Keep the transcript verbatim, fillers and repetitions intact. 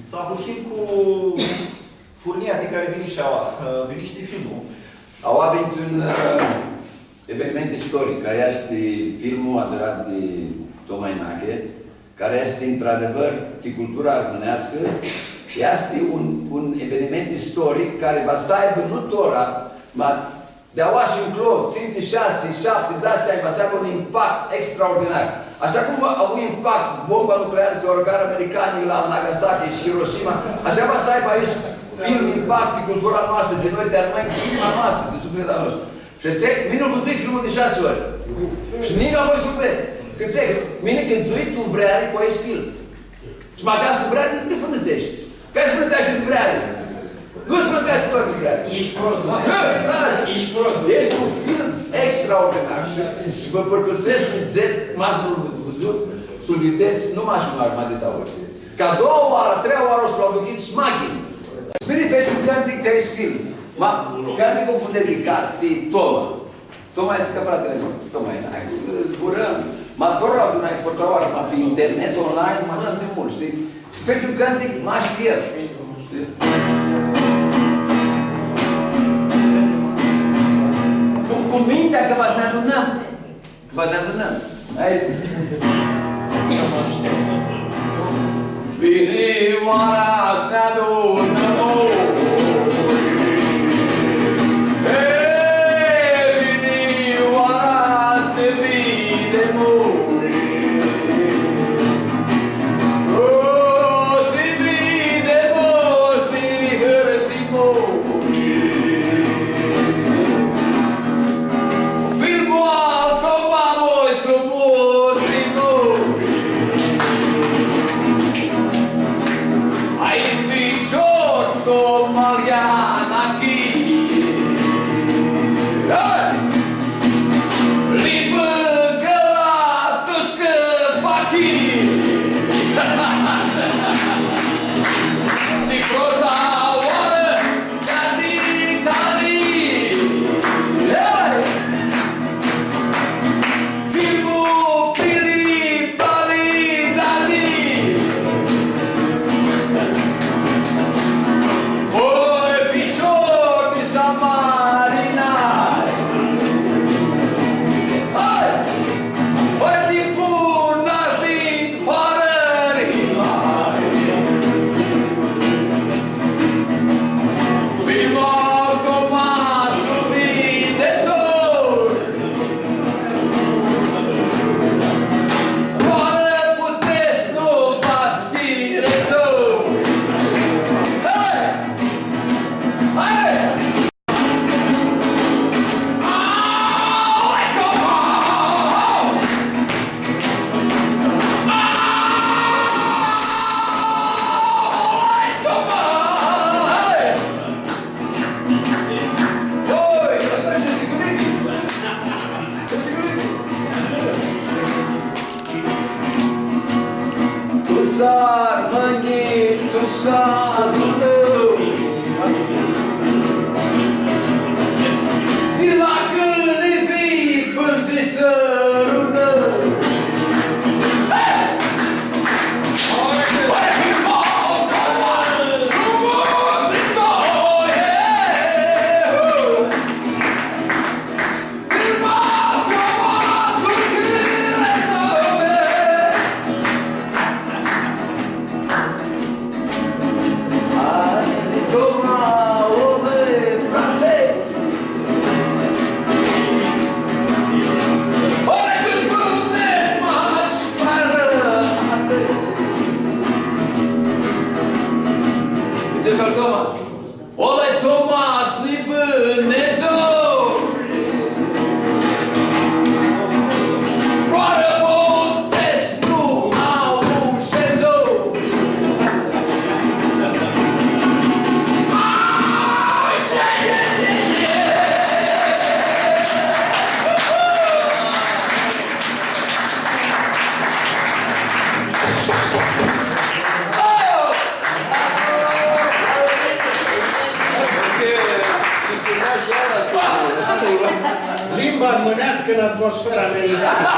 S-ahurhim cu furnia di cari vini shi aua, vini shi filmul. Aua avem un, ã, eveniment istoric, cari easti filmul adrat di Toma Enache, cari easti, într-adevăr, di cultura armãneascã, easti un, un eveniment istoric cari va s-aibã nu tora, ma di aua shi nclo, tsintsi, shasi, shapti, dzatsi anj, va s-aibã un impact extraordinar. Ashã cum va avu impact bomba nuclearã tsi u aruncarã americanjlji la Nagasaki shi Hiroshima, ashã va s-aibã aestu film impact pi cultura noastrã, di noi, di armãnj, di inima noastrã, di suflitlu a nostru. Shi tsi, mini lu vidzui filmul di shasi ori. Shi nica voi s-lu ved. Cã tsi, mini cãndzui tu vreari cu aestu film. Shi macã s-tu vreari, nu ti fãnãteshti. Ca s-fãnãteashti tu vreari. Nu s-fãnãteashti tu vreari. Eshti prost. Nu, da. Eshti prost. Easti un film extraordinar shi, shi vã pãrcãlsescu, dzãc, ma s-nu lu vidzut, s-lu videts, nu mash unã oarã, ma di dauã ori. Ca a doua oarã, a treia oarã s-lu aduchits shi ma ghini. Shi mini feci un cãntic ti aestu film. Ma, cãnticlu fu dedicat ti Toma. Toma easti ca fratili a meu, Toma e, hai, zburãm, ma tora la adunai, tora la, ma pi internet, online, zburãm di multu, shtii? Shi feci un cãntic, mash ti el, shtii? Cu, cu mintea cã va s-nã adunãm, va s-nã adunãm. Aestã easti. Vini oara s-nã adunãm, e, vini oara s-ti videm, o, s-ti videm, o, s-ti hãrsim. Filmul al Toma, mos, frumos, frumos. Ai ficior, Toma, ia-l achi. Hai! Li bãgã la tu scãpachi. Di cota oarã, ca di cali. Hai! Filmul Filipali, dadi. Oi, ficior di Samarina. Hai! Oi, di puna s-di hoarã, rima. Vino Tomaslu, vine zor. Hoarã putets, nu va s-chirets. Hai! Hai! Tuts armãnjlji, tuts s-adunã, di la Gãlivii pãn di Sãrunã. Hei! Ola Toma, s-nã bãnedz. Proarã putets, nu au shendzo. Ai, e, e, e, e. Limba armãneascã în atmosfera americană.